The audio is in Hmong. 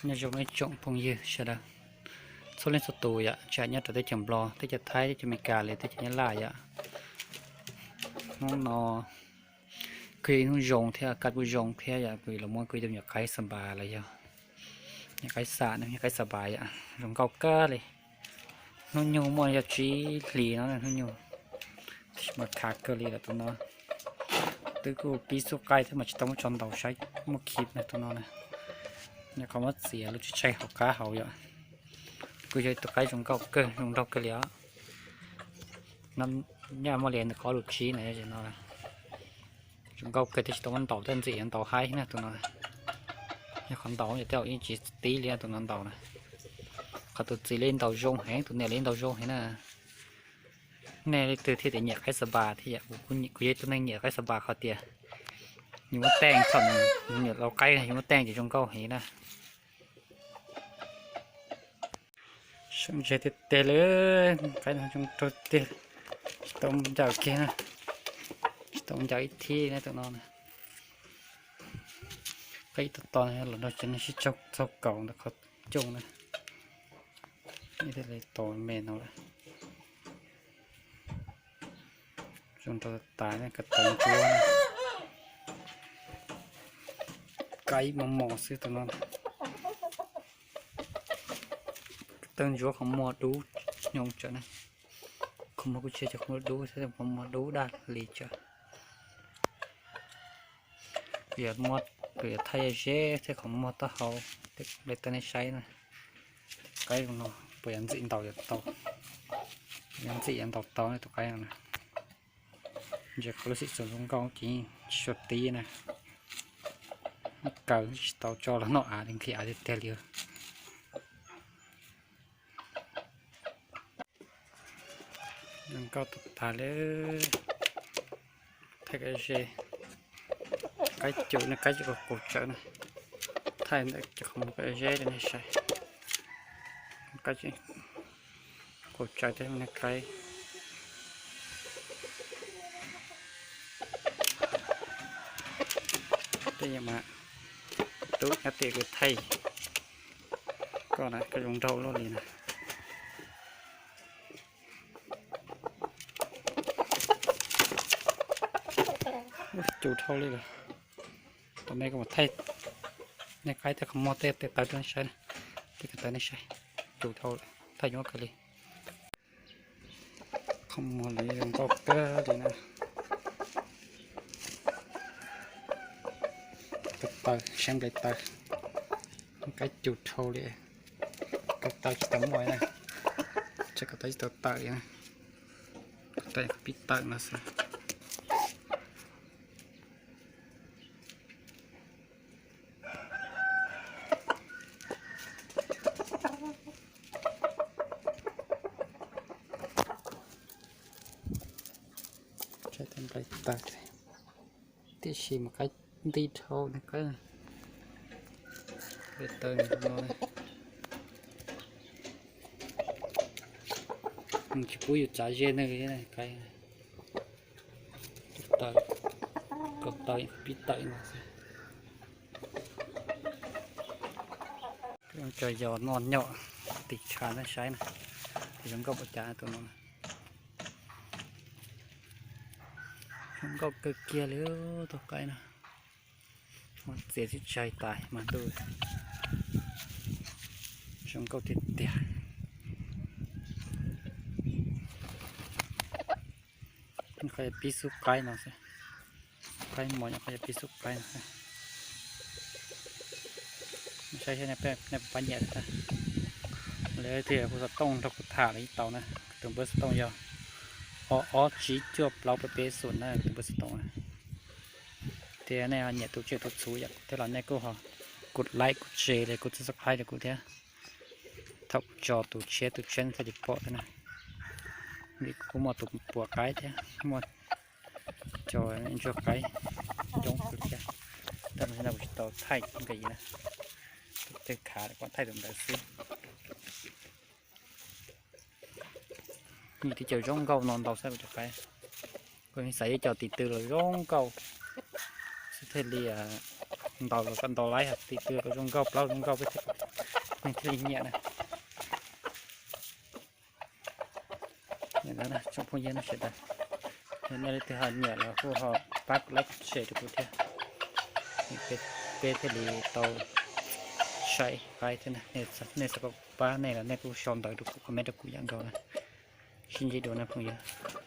Nyob zoo ib tsoom phooj ywg sawv daws txhua leej txhua tus yom, tsis hais nyob rau teb chaws Nplog, teb chaws Thaib, teb chaws Amelikas li teb chaws Nyab Laj yom. Hnub no kuj yog ib hnub zoo thiab, kaj kuj zoo thiab yom, kuv los muab kuv tus nyuam qaib xa npas los yog nyuam qaib xa, nyuam qaib xa npas yom, zoo nkauj kawg li. Hnub nyoog muaj yog tsib hlis no hnub nyoog, tab sis mas khav kawg li lawm tus no. Twb kuj pib xub qaib thiab mas tsis tau muab tso ntaus saib muaj khi na tus no na. Nyuam qhuav muab txiav lub tsis tsheej hauv qab hauv yom. Kuj yog ib tug qaib zoo nkauj kawg, zoo nraug kawg li os. Nyaj muaj li ntawm qhov lub tsib na, yog no zoo nkauj kawg thiab tsis tau muab ntaus, tej ntxim yuav ntaus haib na tus no. Yog qhov ntaus yog tej zaum yeej tsis tib li tus no ntaus na. Qhov tus txiv li ntaus zoo heev, tus niam li ntaus zoo heev na. Nej leej twg thiaj tias nyiam qaib xa npas thiab yom, kuv yog ib tug neeg nyiam qaib xa npas qhov tias yus muab teej thaum nws nyuam lau qaib yus muab teej ces zoo nkauj heev na. Sawv ntseg tiag tiag li, qaib no zoo nraug tiag, tsis tau ncaws kiag na, tsis tau ncaws ib thib na tus no na. Qaib ib tog to los nrog cov neeg sib tsaug txaug kaus ntawm qhov ncauj na. Thiaj li tau me no lawm. Zoo nraug tas tas, ko taw ntsuab, qaib mos mos xwb tus no. Ko taw ntsuab qhov muag dub nyoos tsawv na. Qhov muag kuj tsis yog qhov muag dub thiab, qhov muag dub daj li tsawv. Kuv yuav muab, kuv yuav thaij zeb thiab qhov muag taub hau, hle rau nej saib na. Qaib no puas yuav ntxim ntaus yuav tau, yuav ntxim yuav ntaus tau tus qaib no na. Ntsia qhov lub xim xus zoo nkauj ces tsis suav tib na. Kaw tsis tau tso los noj av li, nqhis av tiag tiag li. Zoo nkauj tas tas li. Thaij ko ze, qaib cus, nej qaib cus qaum tsawv na. Thaij ntawm qhov muag ko ze rau nej saib. Qaib cus qaum tsawv thiab nej qaib. Tej zaum mas tub nyob tim kuv thaij koj na, koj zoo nraug luaj li na. Cus dhau li lawm. Tom nej kuv mam thaij nej qaib tej qhov muag tej ko taw rau nej saib, tej ko taw nej saib. Cus dhau lawm, thaij nyuaj kawg li. Qhov muag lawv zoo nkauj kawg li na. Ko taw, saib nplai taw, qaib cus dhau li. Ko taw tsis tau muaj na, tsam ko taw tsis tau tawm li na. Ko taw pib tawm no xwb. Nplai taw, tiam sis mas qaib nti dhau, qaib nplai taw no tsis pub yus tsav ze nws li, qaib taw, ko taw pib tawm no xwb. Cov yos noj nyom tim tshav nej saib na, zoo nkauj ua cas tus no. Zoo nkauj kawg kiag li tus qaib no. Muab txiav tsis tsai tas mas ntuj, zoo nkauj tiag tiag. Qhov yog pib xub qaib no xwb, qaib mos nyom qhov yog pib xub qaib no. Saib saib nej puas pab nyiam thiab. Lawv tias hu xov tooj nrog kuv tham los yeej tau na. Tus npawb xov tooj yog ob ob tsib cuaj plaub peb peb xoom na, tus npawb xov tooj na. Thiab nej ho nyiam tus tsiaj tus txhu yom, thiab los nej kuj ho kuv like kuv share li kuv subscribe li kuv thiab. Thaum kuv tso tus tshiab tus tshiab nej thiaj li pom thiab na. Vim kuv kuj muaj tus puas qaib thiab muaj cov ntsuag qaib coob kawg thiab, tab sis no kuv tsis tau thaij nqis na, tus twg khav kuv thaij tus ntawd xwb. Nws tib co zoo nkauj no ntau xwb kuv cov qaib, kuv xav ib co tim tw los zoo nkauj xwb thiaj li ntaus los kom ntaus laib, hais tias twg kom zoo nkauj, plaub zoo nkauj peb thiaj, nej thiaj li nyiam na. Tsoom phooj ywg sawv daws, nej leej twg ho nyiam los kuj ho pab like share rau kuv thiab, peb thiaj li tau saib qaib thiab. Nej xav kom kuv pab nej los nej kuj sau ntawv rau kuv, comment rau kuv yam nkaus na. Sib ntsib dua na phooj ywg.